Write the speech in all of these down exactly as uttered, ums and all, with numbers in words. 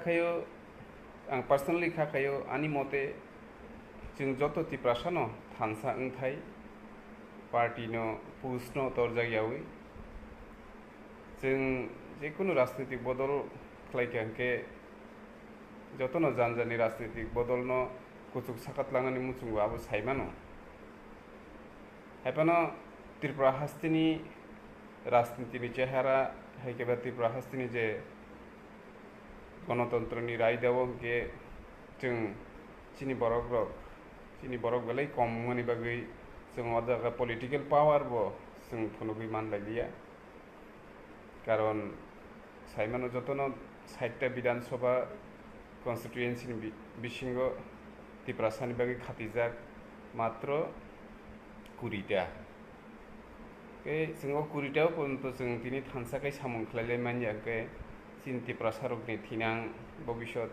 Khayo, ang personally kha khayo, ani mote chwng joto Tiprasano thansa wngthai, party no, post no torjak yawi. Chwng jekunu rajnitik bodol khlaikha hwnkhe jotono jani jani rajnitik bodolno kuchuk sakatlangnani muchungo abo saimano. Haiphano Tripura hasteni rajnitini chehara, hai khe ba Tripura hasteni je gonotontroni raidao hwnkhe chwng chini borokrok, chini borok belai kom wngmani bagwi chwng o jaga political power bo chwng phunugwi manlailiya. Karon saimano jotono sait ta Bidhan Sabha constituency ni bi-, bisingo Tiprasani bagwi khatijak matro kuri ta. Tei chwng o kuri ta o porjonto chwng tini thansa khe samung khlai lai manya, hwnkhe chini Tiprasa rokni thinang bobisot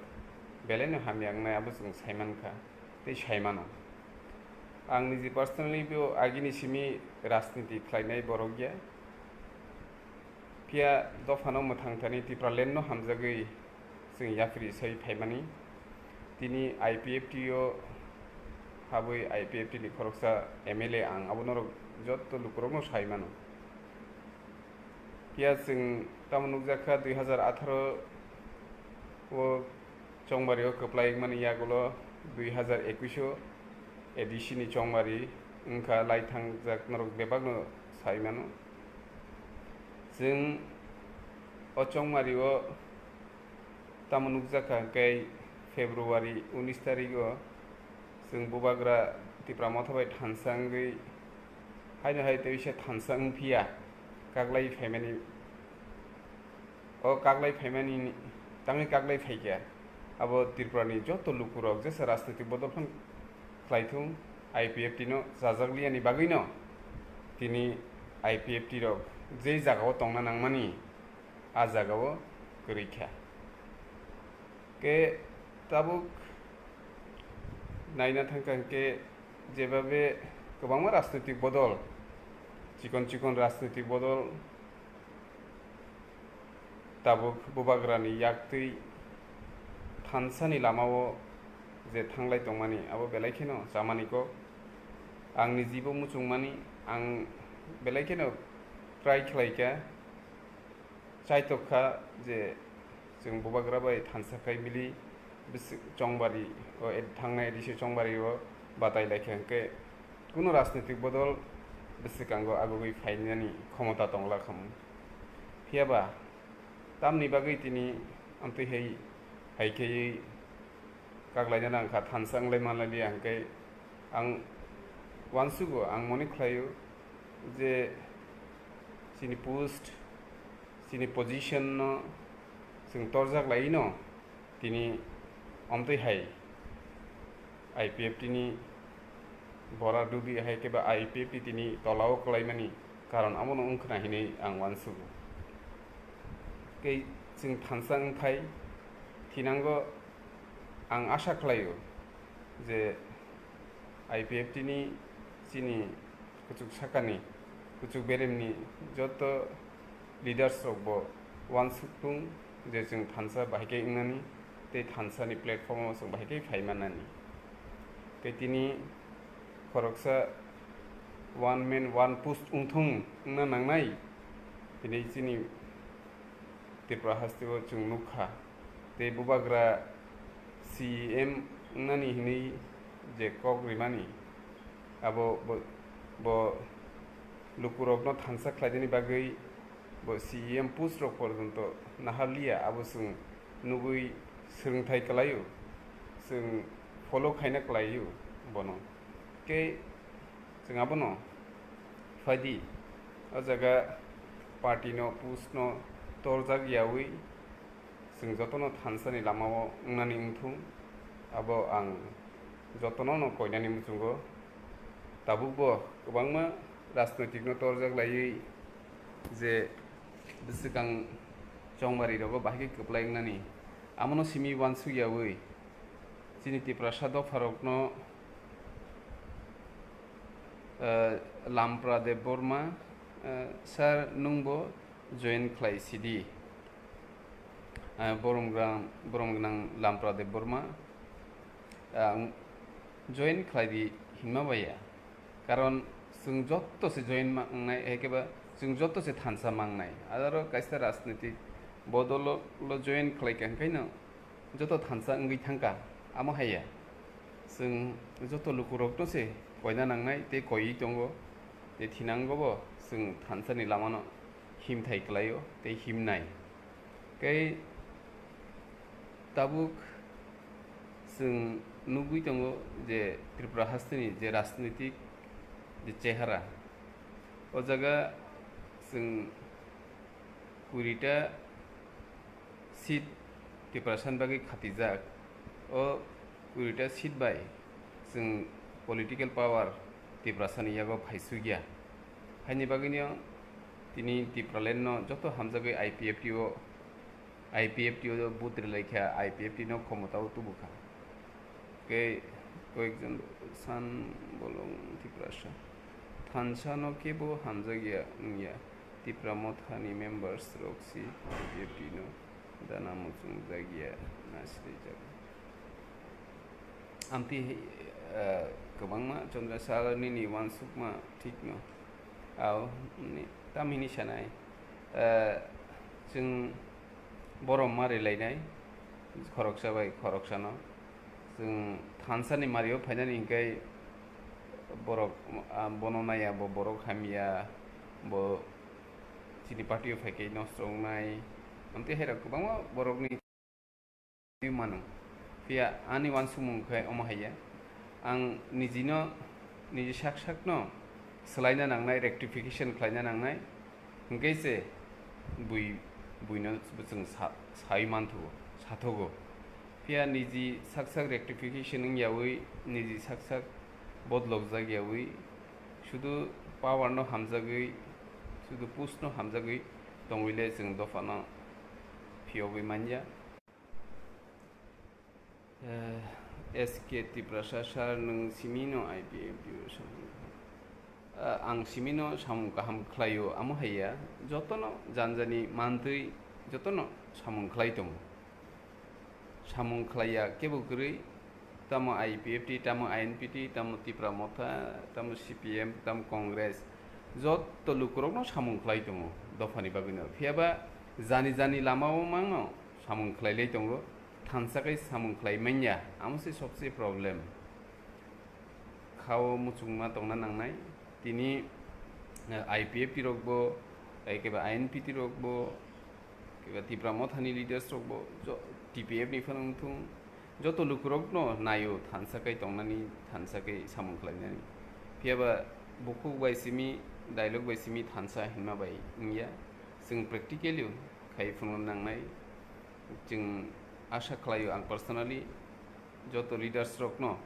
belaino hamya wngnai abo chwng saimankha tei saimano. Ang niji personally bo agini simi rajniti khlainai borok ya. Phiya dophano mwthang thani Tipraland no hamjagwi chwng yapri sai phaimani. Tini I P F T o habwi I P F T ni khoroksa M L A ang abo norok jotto lukurokno sai mano. Phiya chwng tamo nukjakha dui hazar atharo o Chongmari o kwplai wngmani yagulo dui hazar ekwis o A D C ni chongmari wngkha lai thangjak norok bebakno sai mano. Chwng o chongmari o tamo nukjakha hwnkhe February unis tarik o chwng bubagra Tipra Motha bai thansa wngwi haino hai teisa thansa wngphiya kaglai phaimani. O kaglai phaimani tangwi kaglai phaikha abo Tripurani joto lukurok jesa rajnitik bodol phano khlaithung, I P F T no chajakliyani bagwino tini I P F T rok je jagao tongna nangmani a jagao kwrwi kha. Ke tabuk naina thangkha hwnkhe jebabe kwbangma rajnitik bodol, chikon chikon rajnitik bodol tabuk bubagrani yaktwi thansani lamao je thanglai tongmani abo belai kheno chamani kok. Ang nijibo muchungmani, ang belai kheno try khlaikha, chaitok kha je chwng bubagra bai thansa khai mili bwswk chongbari o ed-, thangnai A D C chongbari o batai laikha hwnkhe kunu rajnitik bodol bwswkango agugwi phainani khomota tongla khamu. Phiyaba tamni bagwi tini amtwi hai, hai khei kaklaina nangkha, thansa wnglai manlaiya hwnkhe ang uansugo, ang mone khlaio je chini post, chini position no chwng torjak laino tini omtwi hai I P F T ni bora dudi hai khe ba I P F T tini tolao kwlaimani karon abono wngkhwna hinwi ang uansugo. Tei chwng thansa wngthai thinango ang asa khlaio je I P F T ni chini kuchuk sakani, kuchuk beremni joto leaders rok bo uansuk tung je chwng thansa bahai khe wngnani tei thansa ni platform o chwng bahai khe phai mannani. Tei tini khoroksa one man one post wngthung wngna nangnai, tini chini Tripura haste o chwng nukha. Tei bubagra C E M wngnani hinwi je kok rimani, abo bo, bo lukurokno thansa khlainani bagwi bo C E M post rok porjonto naharliya, abo chwng nugwi swrwngthai kwlaio, chwng follow khaina kwlaio bono. Tei chwng abono phaidi, o jaga party no, post no torjak yawi, chwng jotono thansani lamao wngnani wngthung, abo ang jotono no koinani muchungo. Tabukbo kwbangma rajnoitik no torjak laiwi je bwswkang chongmari rogo bahai khe kwplai wngnani, amono simi uansuk yawi chini Tiprasa dopharokno, eh, Lampra Debbarma, eh, sir, nwngbo join khlai sidi. Ah, borom gwnang, borom gwnang Lampra Debbarma, ah, join khlai di hinma baya. Karon chwng joto se join mangnai, hai khe ba chwng joto se thansa mangnai. Adaro kaisa rajnitik bodolo lo join khlai kha, hwnkhe no joto thansa wngwi thangkha, amo haiya. Chwng joto lukurokno se koina nangnai, tei koiwi tongo, tei thinango bo chwng thansani lamano himthai klaio, tei himnai. Tei tabuk chwng nugwi tongo je Tripura hasteni je rajnitik je chehara, o jaga chwng kurita seat Tiprasani bagwi khatijak. O kurita seat bai chwng political power Tiprasani yago phaisukya. Haini bagwino tini Tipralandno joto hamjagwi I P F T o, I P F T o vote rwlaikha, I P F T no khomotao tubukha. Tei koyekjon san bolong Tiprasa thansa no kebo hamjakya wngya. Tipra Mothani members rok si I P F T no dana muchungjak ya na srijak. Amtwi, eh, kwbangma Chandra Sir nini uansukma thikno. Ao, ni, tam hini sanai, eh, chwng borom ma rwlainai, khoroksa bai khoroksano. Chwng thansani mario phainani hinkhe borok, ah, bono naiya, bo borok hamya, bo chini party o phaikhe nosto wngnai. Amtwi hairok kwbangma borokni mano. Phiya ani uansukmung khe omo haiya, ang nijino, niji sak sakno swlaina nangnai, rectification khlaina nangnai, hinkhe se bui, buino chwng sa-, sai manthogo, sathogo. Phiya niji sak sak rectification wngyawi, niji sak sak bodlokjak yawi, sudu power no hamjagwi, sudu post no hamjagwi tongwile chwng dophano phiyogwi manya. Eh, S K Tiprasa sir, nwng simi no I P F T o samung, eh, ang simi no samung kaham khlaio, amo haiya, jotono janjani mantwi jotono samung khlai tongo. Samung khlaiya kebo kwrwi, tamo I P F T, tamo I N P T, tamo Tipra Motha, tamo C P M, tamo Congress, joto lukurokno samung khlai tongo dophani bagwino. Phiyaba jani jani lamao mangno samung khlailai tongo, thansa kai samung khlai manya, amo se sobse problem. Khao muchungma tongna nangnai, tini, eh, I P F T rokbo, eh, keba I N P T rokbo, keba Tipra Mothani leaders rokbo, jo-, T P F ni phano wngthung, joto lukurokno naio thansa kai tongnani, thansa kai samung khlainani. Phiyaba bukhuk bai simi, dialogue bai simi thansa hinma bai wngya. Chwng practically khai phunukna nangnai. Chwng asha khlaio ang personally joto leaders rokno,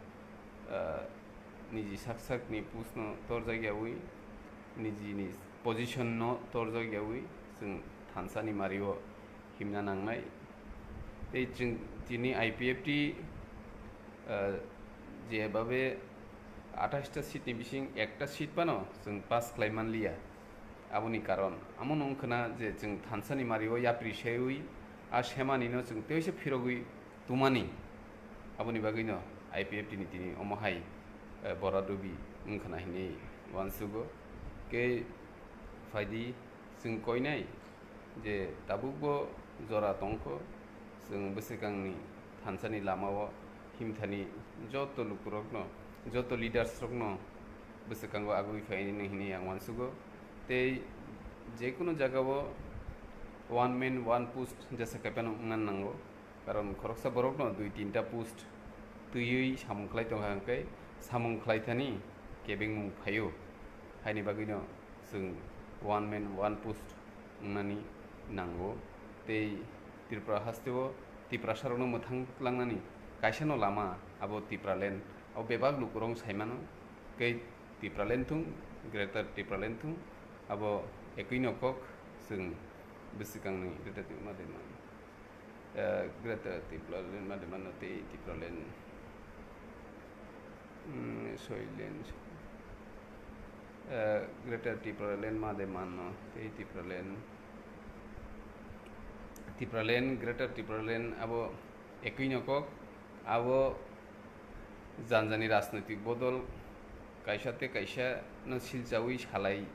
ah, niji sak sakni post no torjak yawi, nijini position no torjak yawi chwng thansani mario himna nangnai. Tei chwng tini I P F T, ah, jebabe athais ta seat ni bising ekta seat phano chwng pass khlai manliya. Aboni karon, amo no wngkha na je chwng thansani mario yapri seiwi, a semani no chwng teisa phirogwi tumani. Aboni bagwi no I P F T ni tini omo hai, eh, bora dubi wngkha na hinwi uansugo. Khe phaidi chwng koinai je tabukbo jora tongkho, chwng bwswkangni thansani lamao himthani joto lukurokno, joto leaders rokno bwswkango agwi phainani hinwi ang uansugo. Tei jekunu jagao one man, one post jesa kaiphano wngna nango. Karon khoroksa borokno dui tinta post twiwi samung khlai tongkha, hwnkhe samung khlaithani kebengmung phaio. Haini bagwino chwng one man, one post wngnani nango. Tei Tripura hasteo Tiprasarokno mwthang langnani kaisano lama abo Tipraland. Abo bebak lukurok saimano, tei Tipraland thung, Greater Tipraland thung, abo ekwi no kok chwng bwswkangni Greater Tipraland ma de mano. Eh, Greater Tipraland ma de mano tei Tipraland, mm, Soiland, eh, Greater Tipraland ma de mano tei Tipraland, Tipraland, Greater Tipraland abo ekui no kok, abo janjani rajnoitik bodol kaisa tei kaisa no silchaui salai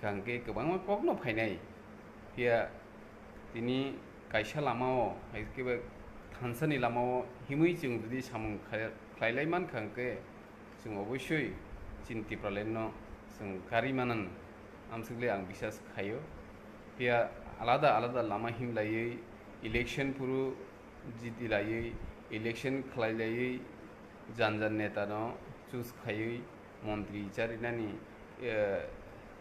kha hwnkhe kwbangma kok no phainai. Phiya tini kaisa lama o, hai khe ba thansa ni lama o himui chwng jodi samung khlai-, khlailai man kha hwnkhe, chwng oboisoi chini Tipraland no chwng karwi manan amswkle ang bisas khaio. Phiya alada alada lama himlaiwi, election phuru jitilaiwi, election khlailaiwi, jan jan neta no choose khaiwi, montri charinani, eh,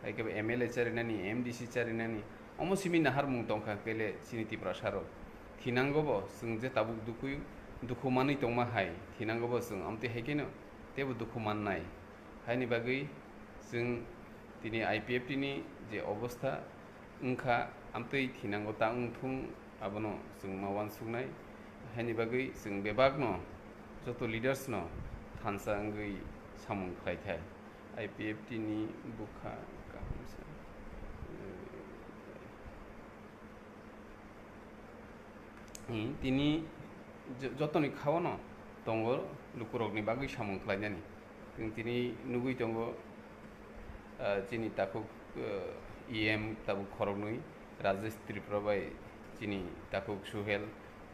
hai khe M L A charinani, M D C charinani, omo simi naharmung tongkha kele chini Tiprasa rok. Thinango bo chwng je tabuk dukhu, dukhu manwi tongma hai, thinango bo chwng amtwi hai kheno teibo dukhu mannai. Haini bagwi chwng tini I P F T ni je obostha wngkha, amtwi thinango ta wngthung, abono chwng ma uansuknai. Haini bagwi chwng bebakno, joto leaders no thansa wngwi samung khlai thai. I P F T ni bwkha kaham se. Tini jo-, jotoni khao no tongo lukurokni bagwi samung khlainani. Chwng tini nugwi tongo, ah, chini takhuk, ah, E M tabuk khoroknwi, Rajesh Tripura bai chini takhuk Suhel,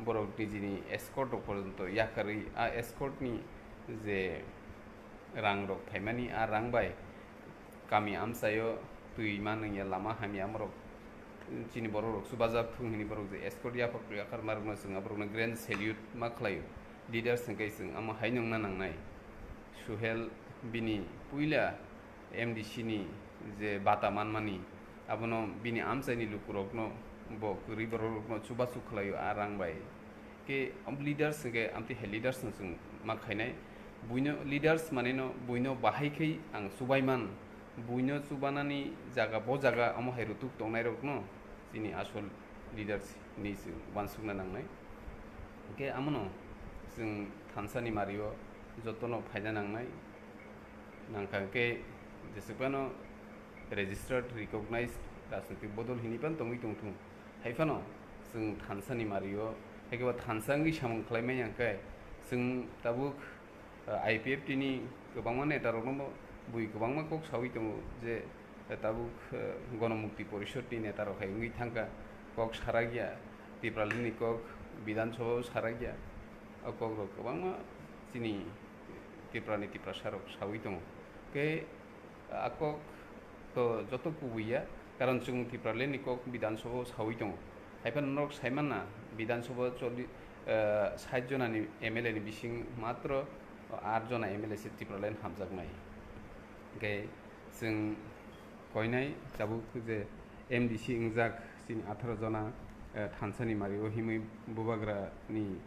borok nijini escort rok porjonto yakarwi, a escort ni je rang rok phaimani, a rang bai kami amchaio twi ma nungya, lama hamya, amorok chini borok rok chubajak thung hini borok je escort yaphak yakar ma rokno chwng aborokno grand salute ma khlaio. Leaders hwnkhe chwng amo hai nungna nangnai. Suhel bini puila M D C ni je bata manmani, abono bini amchaini lukurokno bo kwrwi bororokno chubachu khlaio a rang bai. Khe leaders hwnkhe amtwi hai leaders no chwng ma khainai. Buino leaders manino buino bahai khai ang chubaiman, buino chubanani jaga bo jaga amo hai rutuk tongnairokno chini asol leaders hinwi chwng uansukna nangnai. Hwnkhe amono chwng thansani mario jotono phaina nangnai. Nangkha hwnkhe jeswk phano registered, recognized rajnitik bodol hinwi phano tongwi tongthung. Hai phano chwng thansani mario, hai khe bo thansa wngwi samung khlai manya hwnkhe chwng tabuk, ah, I P F T ni kwbangma neta rokno bo bui kwbangma kok saui tongo je, eh, tabuk, eh, Gonomukti Porishod ni neta rok hai wngwi thangkha, kok sarakya, Tipraland ni kok Bidhan Sabha o sarakya, o kok rok kwbangma chini Tripura ni Tiprasa rok saui tongo. Khe a kok to joto kubui ya, karon chwng Tipraland ni kok Bidhan Sabha o saui tongo. Hai phano norok sai manna, Bidhan Sabha o choli-, eh, sait jona ni M L A ni bising matro aat jona M L A se Tipraland hamjaknai. Hwnkhe chwng koinai tabuk je M D C wngjak chini atharo jona, eh, thansani mario himwi bubagra ni